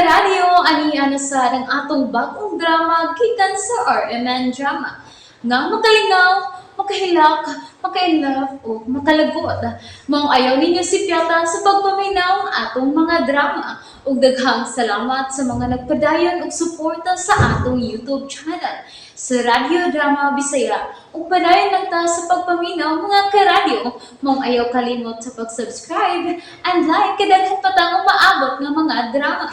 karadyo, ani na sa ang atong bagong drama gikan sa RMN Drama. Nga makalingaw, makahilak, maka-inlove o makalagot. Maong ayaw ninyo sipyata sa pagpaminaw ang atong mga drama. Ug daghang salamat sa mga nagpadayon og suporta sa atong YouTube channel sa Radyo Drama Bisaya. Ug padayon lang ta sa pagpaminaw, mga karadyo. Maong ayaw kalimot sa pag-subscribe and like kay daghan pa tang umaabot nga mga drama.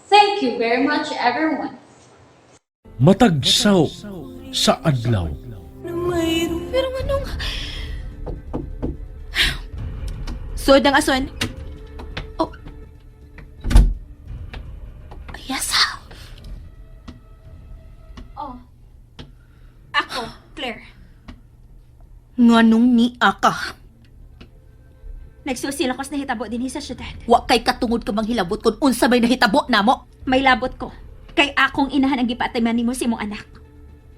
Thank you very much, everyone. Matag saw sa adlaw. Pero anong... Sod ang ason. Oh. Ayasa. Oh. Ako, Claire. Nganong ni aka. Nagsusil ako sa nahitabo dinhi sa syudad. Wa kay katungod ka manghilabot kung unsa may nahitabo namo. May labot ko. Kay akong inahan ang gipaatiman nimo sa imong anak.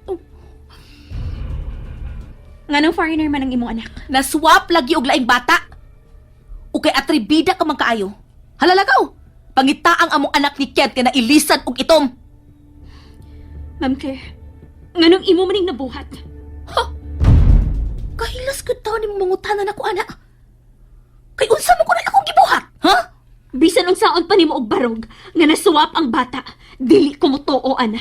Oh. Nganong foreigner man ang imong anak? Naswap lagi og laing bata. O kay atribida ka man kaayo. Halalagaw. Pangita ang among anak ni Kent nga nailisan og itom. Ma'am Claire, nganong imo maning nabuhat? Kahilas gud taon nimong mangutanan ako, ana. Kay unsa mo kuno akong gibuhat, ha? Bisan unsaon pa nimo og barog nga nasuwap ang bata, dili ko motuo, ana.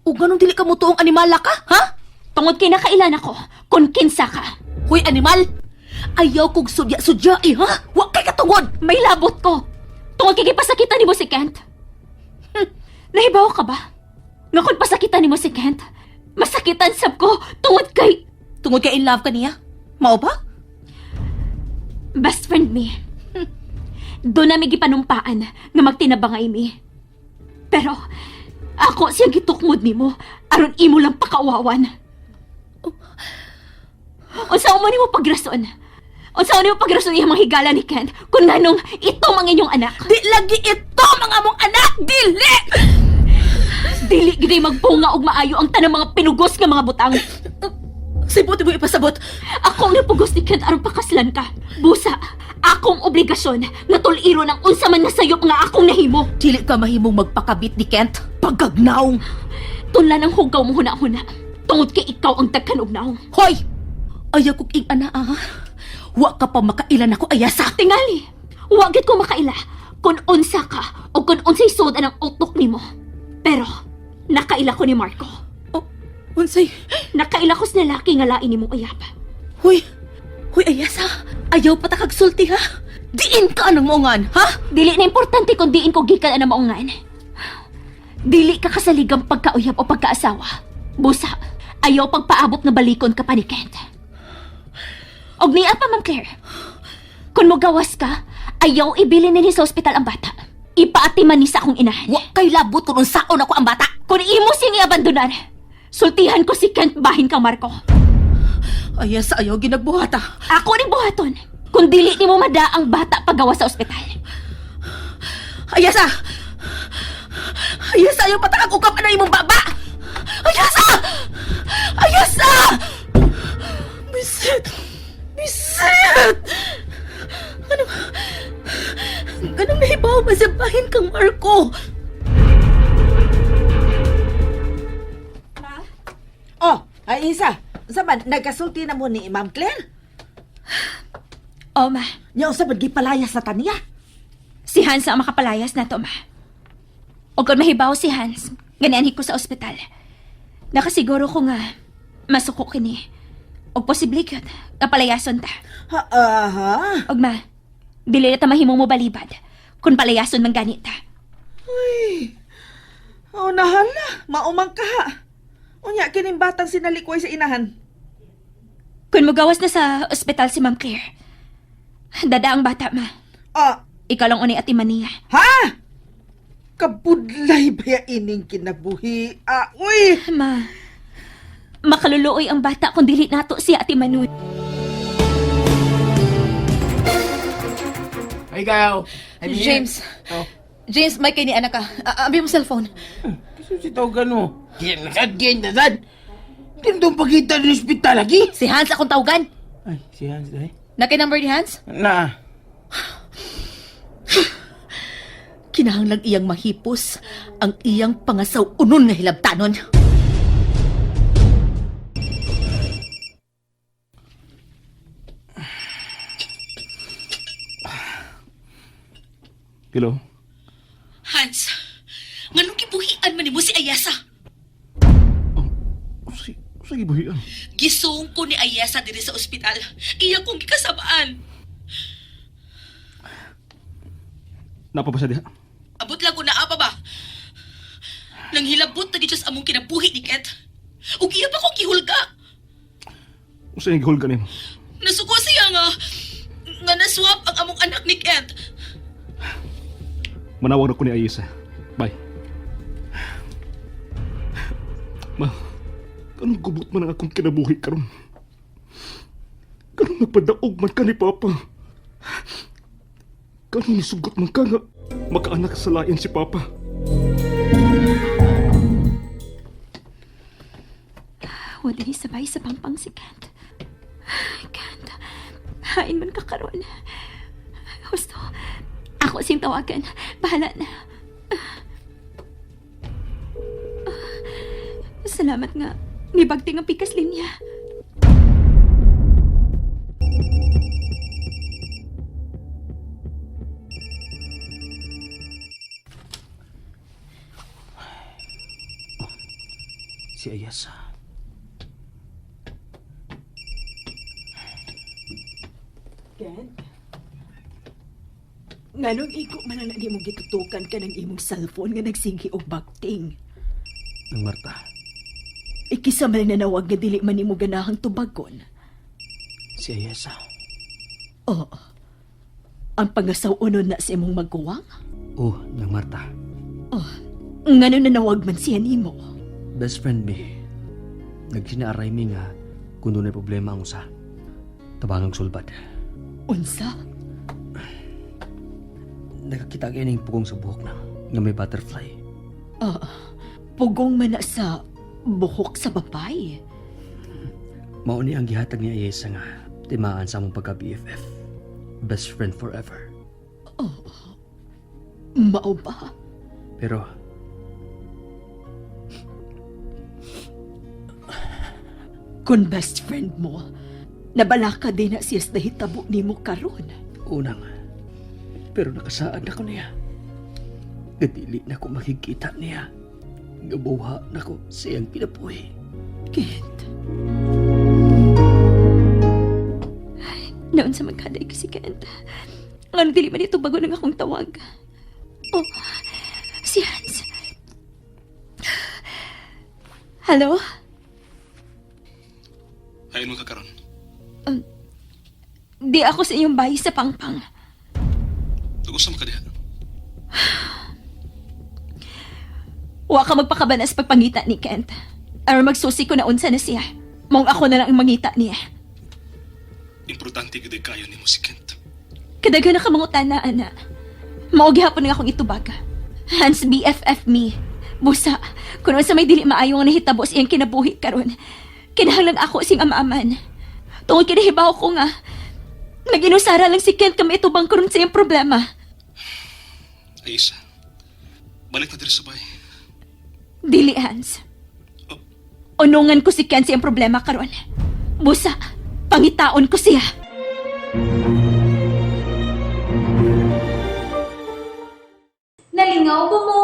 O ganun dili ka mo tuong animala ka, ha? Tungod kay nakailan ako kung kinsa ka. Hoy animal! Ayaw kog sudya-sudya eh, ha? Wa kay katungod! May labot ko. Tungod kay gipasakitan nimo si Kent. Nahibaw ka ba? Nga kung pasakitan nimo si Kent, masakitan sab ko tungod kay Tungod kay in love ka niya? Mao ba? best friend me. Doon na may gipanumpaan nga magtinabangay mi. Pero ako siyang gitukmod nimo aron imo lang pakauwawan. Unsa mo nimo pagrason? Unsa nimo pagrason iyang mga higala ni Kent kung nganong ito ang inyong anak? Di lagi ito mga mong anak! Dili! Dili gid magbunga og maayo ang tanang mga pinugos nga mga butang. Sibot mo ipasabot. Ako ang napugos ni Kent aron pakaslan ka. Busa, akong obligasyon nga tuliro ng unsa man nga sayop nga akong nahimo. Dili ka mahimong magpakabit ni Kent. Pagkagnaong! Tunlan ang hugaw mo huna-huna. Tungod kay ikaw ang daghan og naong. Hoy! Ayaw kog ing ana ah. Wa ka pa makailan ako ayasa. Tingali, wa gid ko makaila kung unsa ka o kung unsay sud ang utok nimo. Pero nakaila ko ni Marco. Oh, unsay? Nakaila ko sa lalaki nga lain nimong uyab. Hoy! Hoy ayasa! Ayaw pa ta kag sulti ha? Diin ka ng maungan, ha? Dili na importante kung diin ko gikan ang maungan. Dili ka kasaligang pagkauyab o pagkaasawa. Busa, ayaw pagpaabot na balikon ka pa ni Kent. Og niya pa, Ma'am Claire. Kung mogawas ka, ayaw ibilin nini sa ospital ang bata. Ipaatiman ni sa akong inahan. Wa kay labot kung unsaon ako ang bata. Kung imo siyang iabandonar, sultihan ko si Kent bahin kang Marco. Ayasa, ayaw ginagbuhat ah. Ako ning buhaton. Kung dili nimo mada ang bata pagawa sa ospital. Ayasa! Ayasa, ayaw patakag ukap na imong baba! Ayasa! Ayasa! Bisit! Bisit! Anong... Ganong nahibaw ba sa bahin kang Marco? Oh, ay Isa, unsa man nagkasulti na mo ni Ma'am Claire? O, ma. Nya unsa man gipalayas na taniya? Si Hans ang makapalayas na to, ma. O kung mahibaw si Hans, ganianhi ko sa ospital. Nakasiguro ko nga, masuko kini. O posible yun, nga palayason ta. Ha, aha. Og ma, dili na ta mahimong mo balibad, kung palayason man gani ta. Uy. Oh, nahala, maumang ka. Unya kining batang sinalikway sa inahan. Kung mugawas na sa ospital si Ma'am Claire, dada ang bata, ma. Ah, Ikaw lang unay ati maniya. ha? Kabudlay ba ya ining kinabuhi? Ah, uy. Ma, makaluluoy ang bata kung dili nato siya ati Manu. Hey, Kyle. I'm here. James. Oh. James, may kay ni anak ka. Abi mo cellphone. Kasi si tawagan mo. Diyan na sad, diyan na sad. Diyan itong pagkita ng ospital lagi. Si Hans akong tawagan. Ay, si Hans eh. Na kay number ni Hans? Na. Kinahanglang iyang mahipos ang iyang pangasaw-unon nga hilabtanon. Hello? Hans, nganong gibuhian man nimo si Ayesa? Sige, sige buhian. Gisong ko ni Ayesa diri sa ospital. Iya kong gikasabaan. Napa ba siya diha? Abot lang ko naa pa ba? Nang hilabot na gid siya sa among kinabuhi ni Ket. Ug iya pa kong gihulga. Usa yung gihulga nimo. Nasuko siya nga nga naswap ang among anak ni Kent. Manawag na ko ni Ayesa. Bye. Ma, kanong gubot man ang akong kinabuhi karon? Kanong nagpadaog man ka ni Papa? Kanong nisugot man ka nga makaanak sa lain si Papa? Wala ni sabay sa pampang si Kent. Kent, hain man ka karon. Husto, ako siyang tawagan. Bahala na. Salamat nga. Nibagting ang pikas linya. Si Ayasa. Kent? Nganong igo man ang nimo gitutukan ka ng imong cellphone nga nagsinggi og bakting. Nang Marta, Ikisa man ang nanawag nga dili man nimo ganahang tubagon. si Ayasa. Oo. Ang pangasaw-unon na sa imong maguwang? Oh, nang Marta. Oh, ngano nanawag man siya nimo? Best friend me. Nagsinaaray mi nga kung doon ay problema ang usa. Tabangang sulbad. Unsa? Nakakita ka ining pugong sa buhok na nga may butterfly. Ah, pugong man na sa buhok sa babae. Mao ni ang gihatag ni Ayesa nga timaan sa among pagka-BFF. Best friend forever. Oh, mao ba? Pero Kung best friend mo, nabalaka din na siya sa nahitabo nimo karon. unang, pero nakasaad na ko niya. Gadili na ko makikita niya. Gabuha na ko sa iyang kinabuhi. Kent, Noon sa magkaday ko si Kent. Ngano dili man ito bago ng akong tawag. Oh, si Hans. Hello? Hain mo ka karon. Di ako sa iyong bahay sa Pangpang. Tugusan mo ka diha. Wa ka magpakabanas pagpangita ni Kent. Aron magsusi ko na unsa na siya. Mong ako na lang ang mangita niya. Importante gud kayo nimo si Kent. Kadaghan na ka mangutana, ana. Mao gihapon nga akong itubag. Hans BFF me. Busa, kung sa may dili maayo nga nahitabo sa iyang kinabuhi karon. Kinahanglan ako sing amaaman. Tungod kinahibaw ko nga, naginusara lang si Kent kami itubang karon sa iyang problema. Ayesa, balik na diri sa bahay. Dili, Hans. Unungan ko si Ken sa iyang problema karon. Busa, pangitaon ko siya. Nalingaw ba mo?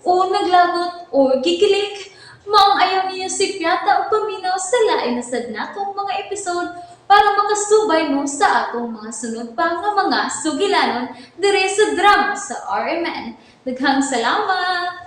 O naglagot o gikilig? Maong ayaw niyo si Piata o paminaw sa lain na sad natong mga episode para makasubay mo sa atong mga sunod pa nga mga sugilanon dire sa drama sa RMN. Daghang salamat!